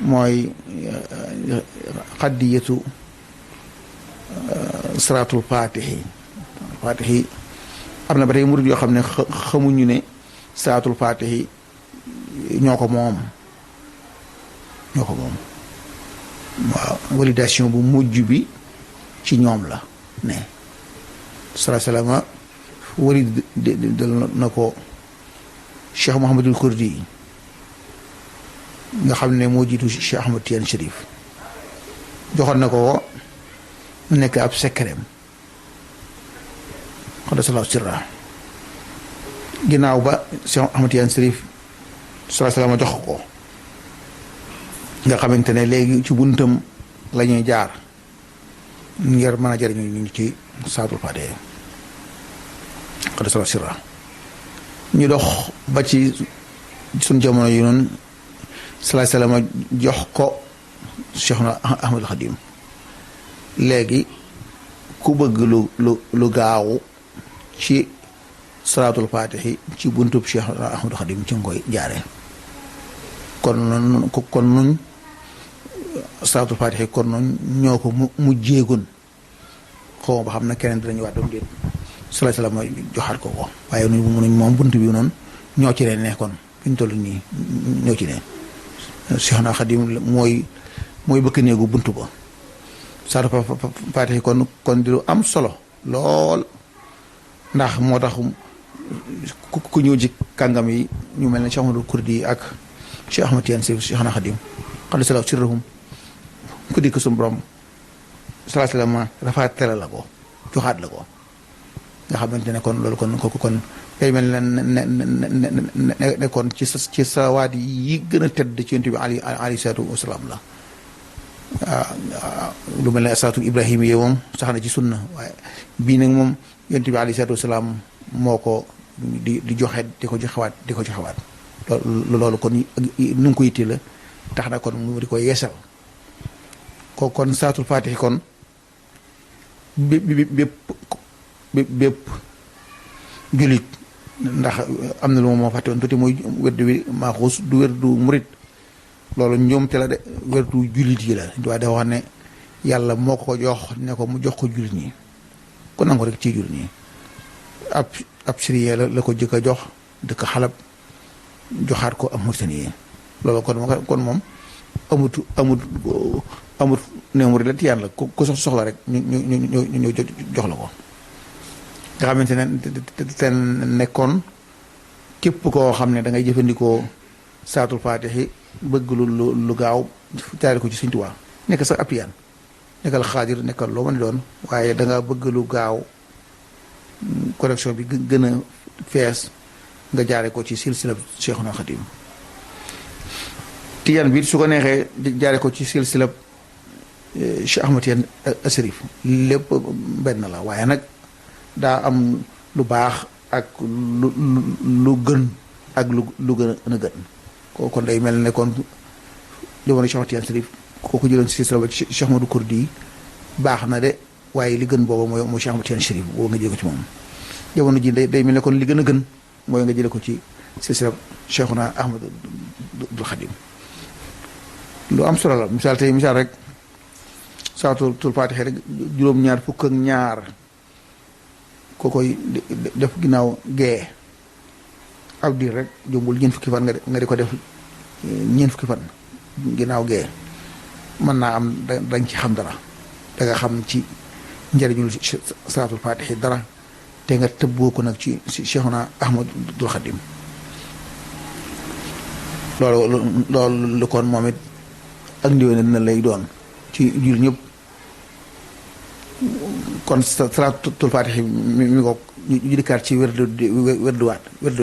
mooy xaddiyatu salaatul faatixi am na ba tey murid yoo xam ne xamuñu ne salaatul faatixi ñoo ko moom waaw validation bu mujj bi ci ñoom la ne salama wari dal na ko Cheikh Mouhamadul Kurdi nga xam ne moo jiitu Cheikh Ahmad Tidiane Chérif joxoon na ko mu nekk ab secret xaddasallahu sirra ginnaaw ba Cheikh Ahmad Tidiane Chérif salama jox ko nga xamante ne léegi ci buntam la ñuy jaar ngir mën a jëriñu ñu ci saatul faatee xaddasallahu sirra ñu dox ba ci suñ jamono yi noonu salama jox ko Cheikhna Ahmadul Xadim léegi ku bëgg lu gaawu ci salaatul faatixi ci buntub Cheikhna Ahmadul Xadim ci nga koy jaaree kon nun salaatul faatixi kon noonu ñoo ko mu jéegoon xaw ma ba xam na keneen dinañu waat doom déet salama joxaat ko waaye nu munuñ moom bunt bi noonu ñoo ci ne kon fi ñu toll nii ñoo ci ne Cheikhna Xadim mooy bëkk néegu bunt ba salaatul faatixi kon di lu am solo lool ndax moo tax ku ñëw ci kàngam yi ñu mel ne Cheikh Ahmadul Kurdi ak Cheikh Ahmad Tidiane Chérif Cheikhna Xadim xaddasallahu sirrahum ku dikk suñu borom salama rafetale la ko joxaat la ko nga xamante ne kon loolu kon day mel ne kon ci salawaat yi gën a tedd ci yonent bi alayhi salaatu wasalaam la lu mel ne salaatul ibrahima yi moom sax na ci sunna waaye bii nag moom yonent bi alayhi salaatu wasalaam moo ko di joxe di ko joxewaat loolu kon nu ngi ko yitte la tax na kon mu di ko yeesal kon salaatul faatixi kon bépp jullit ndax am na lu moo fàtte woon tuuti mooy werdu wi maaxuus du werdu murit loolu njuumte la de werdu jullit yi la waaye dafa wax ne yàlla moo ko jox ne ko mu jox ko jullit ñi ku nangu rek ci jullit ñi ab siriya la ko jëkk a jox dëkk Xalab joxaat ko am Mauritanie yi loolu kon moom amut ne murit la tiyaan la ku soxla rek ñu jox la ko nga xamante ne te nekkoon képp koo xam ne da ngay jëfandikoo saatul faatixi bëgg lu gaaw taari ko ci Sëñ Tuubaa nekk sax ab tiyaan nekkal xaadir nekkal loo mën doon waaye da nga bëgg lu gaaw connexion bi gën a fees nga jaare ko ci silsila Cheikhuna Xadim tiyaan bi su ko neexee jaare ko ci silsila Cheikh Ahmad Tidiane Chérif lépp benn la waaye nag daa am lu baax ak lu gën ak lu gën a gën kon day mel ne kon jamono Cheikh Ahmad Tidiane Chérif kooku jëloon si silsila ba Cheikh Ahmadou Kurdi baax na de waaye li gën booba mooy Cheikh Ahmad Tidiane Chérif booba nga jële ko ci moom jamono ji day mel ne kon li gën a gën mooy nga jële ko ci silsila Cheikhuna Ahmadul Xadim lu am solo la misaal rek salaatul faatixi rek juróom-ñaar fukk ak ñaar ko koy def ginnaaw gee ab diir rek jombul ñeent fukki fan nga di ko def ñeent fukki fan ginnaaw gee mën naa am dañ ci xam dara da nga xam ci njëriñul salaatul faatixi dara te nga tëbboo ko nag ci Cheikhuna Ahmadul Xadim loolu kon moom it ak ndiwéne dina lay doon ci jul ñëpp kon salaatul faatixi mi ko ñu dikkaat ci werduwaat